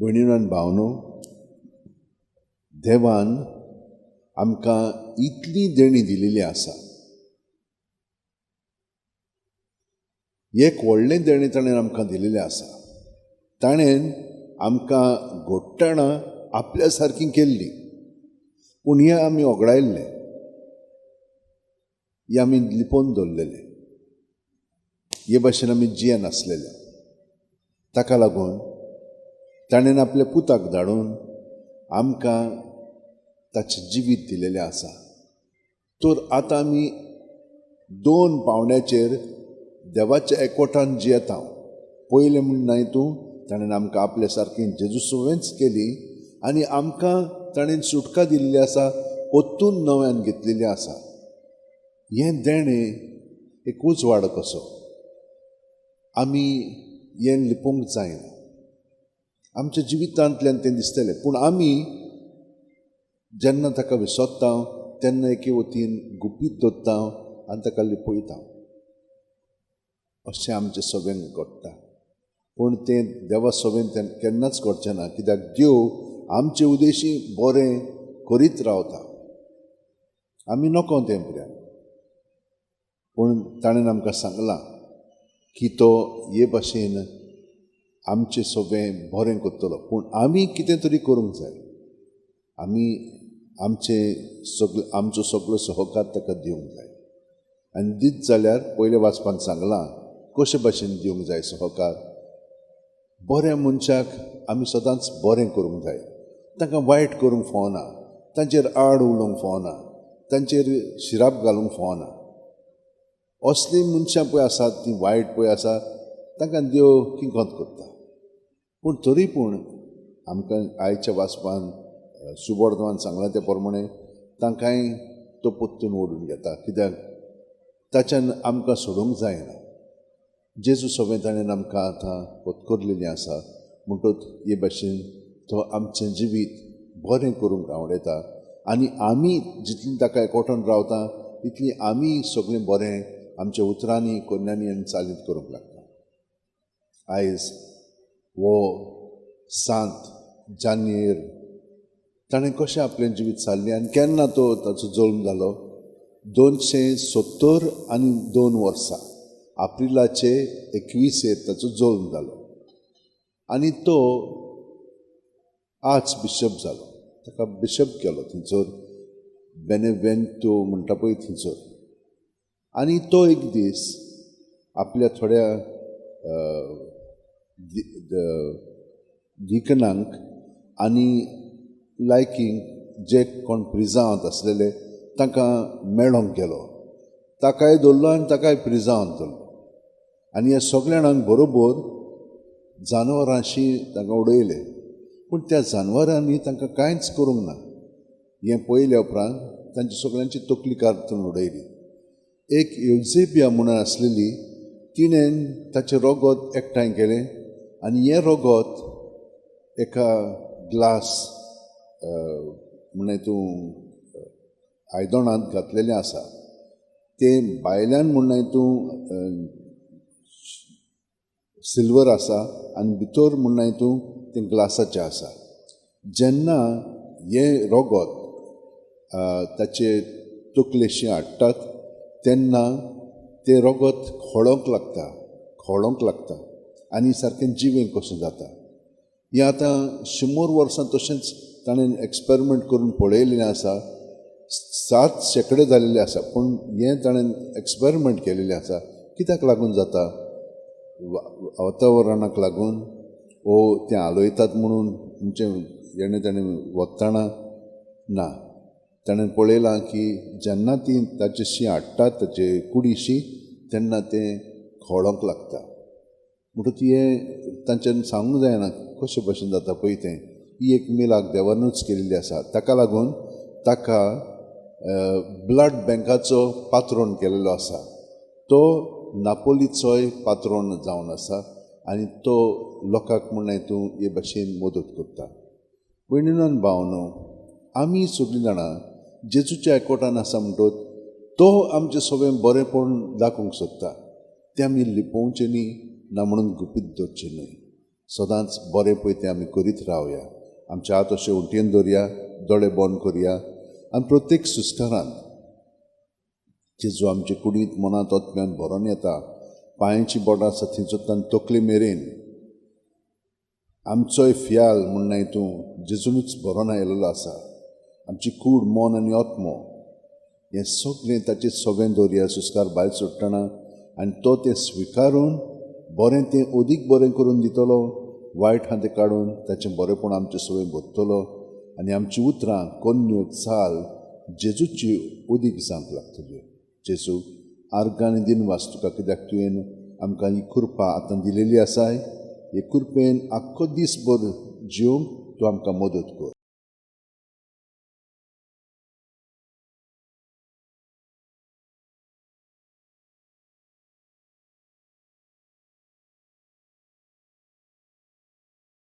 भयणीनो आनी भावनो, देवान आमकां इतली देणी दिलेली आसा. एक व्हडलें देणें ताणें आमकां दिलेलें आसा. ताणें आमकां घोडटणां आपल्या सारकी केल्ली, पूण हें आमी ओगडायल्लें, हें आमी लिपोवन दवरलेलें, हे भाशेन आमी जियेनासलेले. ताका लागून ताणें आपल्या पुताक धाडून आमकां ताचें जिवीत दिलेलें आसा. तर आतां आमी दोन पावंड्याचेर देवाच्या एकवटान जियेता. पयलें म्हण न्हय तूं ताणें आमकां आपल्या सारकी जेजूसवेंच केली आनी आमकां ताणें सुटका दिल्ली आसा, परतून नव्यान घेतलेली आसा. हें देणें एक उजवाड कसो, आमी हें लिपोवंक जायना. आमच्या जिवितांतल्यान तें दिसतलें, पूण आमी जेन्ना ताका विसरता तेन्ना एके वतीन गुपीत दवरता आनी ताका लिपयता. अशें आमचें सगळ्यांक घडटा, पूण तें देवा सवेन तें केन्नाच घडचें ना, कित्याक देव आमचे उद्देशी बरें करीत रावता. आमी नको तें पर्यंत, पूण ताणें आमकां सांगलां की तो हे भाशेन आमचें सगळें बरें करतलो, पूण आमी कितें तरी करूंक जाय. आमी आमचें सगळें आमचो सगळो सहकार ताका दिवंक जाय. आनी दीत जाल्यार पयल्या वाचपान सांगलां कशे भाशेन दिवंक जाय सहकार. बऱ्या मनशाक आमी सदांच बरें करूंक जाय, तांकां वायट करूंक फावना, तांचेर आड उलोवंक फावना, तांचेर शिराप घालूंक फावना. असलीं मनशां पळय आसात तीं वायट पळय आसा, तांकां देव किंकोत करता. पूण तरी पूण आमकां आयच्या वाचपान सुबोर्दवान सांगलां ते प्रमाणे तांकांय तो परतून ओडून घेता, कित्याक ताच्यान आमकां सोडूंक जायना. जेजू सगळें ताणें आमकां आतां पत्करलेलें आसा, म्हणटच हे भाशेन तो आमचें जिवीत बरें करूंक आवडटा आनी आमी जितलीं ताका एकवटान रावता तितलीं आमी सगळें बरें आमच्या उतरांनी कोन्यांनी आनी चालींत करूंक लागता. आयज हो सांत जानेर ताणें कशें आपलें जिवीत सारलें आनी केन्ना तो ताचो जल्म जालो, 272 वर्सां एप्रिलाचे 21 ताचो जल्म जालो आनी तो आर्च बिशप जालो. ताका बिशप केलो थंयसर बेनेवेंतो म्हणटा पळय थंयसर. आनी तो एक दीस आपल्या थोड्या डिकनांक आनी लायकींक जे कोण प्रिजांवांत आसलेले तांकां मेळोंक गेलो. ताकाय धरलो आनी ताकाय प्रिजांवांत धरलो आनी ह्या सगल्या जाणांक बरोबर जानवरांशी तांकां उडयले, पूण त्या जानवरांनी तांकां कांयच करूंक ना. हें पळयल्या उपरांत तांची सगळ्यांची तकली काडून उडयली. एक योजेबिया म्हणून आसलेली, तिणें ताचें रोगोत एकठांय केलें आनी हें रोगोत एका ग्लास म्हणल्यार तूं आयदनांत घातलेलें आसा. तें भायल्यान म्हणल्यार तूं सिल्वर आसा आनी भितर म्हणल्यार तूं तें ग्लासाचें आसा. जेन्ना हें रोगोत ताचे तकलेशी हाडटात तेन्ना तें रोगोत खळोंक लागता, खळोंक लागता आनी सारकें जिवें कशें जाता. हें आतां 100 वर्सां तशेंच ताणें एक्सपेरिमेंट करून पळयलें आसा. 7 शेंकडे जाल्ले आसा, पूण हें ताणें एक्सपेरिमेंट केलेलें आसा. कित्याक लागून जाता? वातावरणाक लागून ओ तें हालयतात म्हणून म्हणजे हेणें ताणें वतना ना. ताणें पळयलां की जेन्ना ती ताचे शी हाडटात ताचे कुडीशी तेन्ना तें खळोंक लागता. म्हणटकच हें तांच्यान सांगूंक जायना कशे भशेन जाता पळय तें. ही एक मिलाक देवानूच केल्ली आसा. ताका लागून ताका ब्लड बँकाचो पात्रोन केल्लो आसा. तो नापोलीचोय पात्रोन जावन आसा आनी तो लोकांक म्हणल्यार तूं हे भाशेन मदत करता. भयणीनो आनी भावनो, आमी सगळीं जाणां जेजूच्या एकवटान आसा म्हणटच तो आमचें सगळें बरेंपण दाखोवंक सोदता. तें आमी लिपोवचें न्ही, ना म्हणून गुपीत दवरचें न्हय. सदांच बरें पळय तें आमी करीत रावया. आमचे हात अशे उंटयेन दवरया, दोळे बंद करया आनी प्रत्येक सुस्कारांत जेजू आमचे कुडींत, मनांत, आत्म्यान भरोन येता. पांयांची बोटां आसा थंयच्यान तकले मेरेन आमचोय फियाल म्हण तूं जेजूनच भरोन आयलेलो आसा. आमची कूड, मन आनी आत्मो हें सगळें ताचें सगळें दवरया सुस्कार भायर सोडटना आनी तो तें स्विकारून बरें तें अदीक बरें करून दितलो, वायट आहा तें काडून ताचें बरेंपण आमचें सगळें भरतलो आनी आमची उतरां, कोन्न्यो, चाल जेजूची अदीक जावंक लागतल्यो. जेजू, आर्गां आनी दिनवास तुका, कित्याक तुवें आमकां ही कृपा आतां दिलेली आसाय. हे कृपेन आख्खो दीस भर जिवंक तूं आमकां मदत कर.